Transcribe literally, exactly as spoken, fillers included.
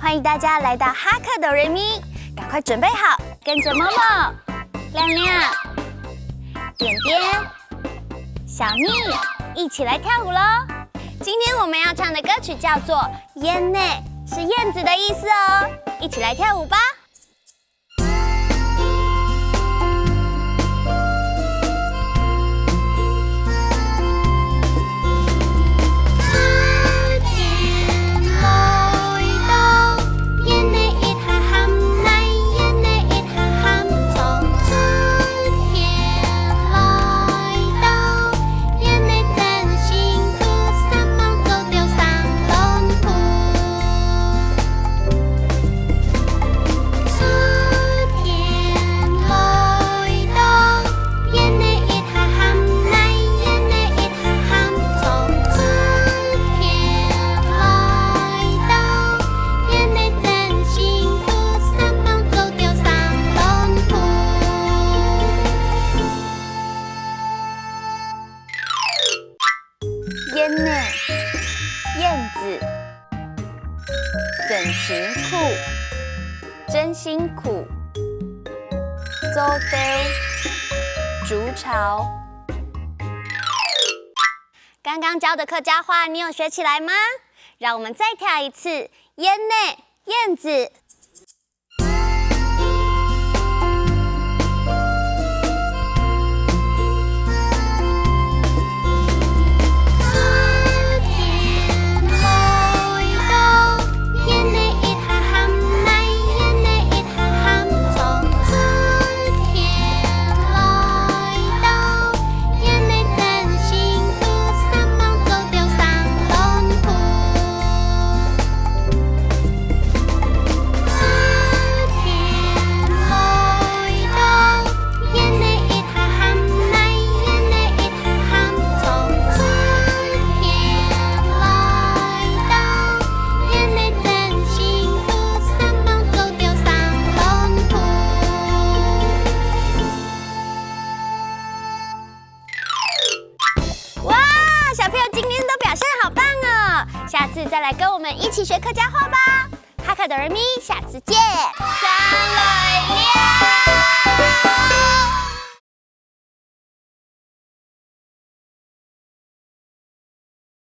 歡迎大家來到哈客哆來咪，趕快準備好，跟著默默、亮亮、點點、小蜜一起來跳舞囉。今天我們要唱的歌曲叫做《燕仔》，是燕子的意思哦。一起來跳舞吧。 燕仔，燕子，真辛苦，真辛苦，做堆，築巢。剛剛教的客家話，你有學起來嗎？讓我們再跳一次，燕仔，燕子。哇，小朋友今天都表現好棒哦！下次再來跟我們一起學客家話吧。哈客哆來咪，下次見。再來尞。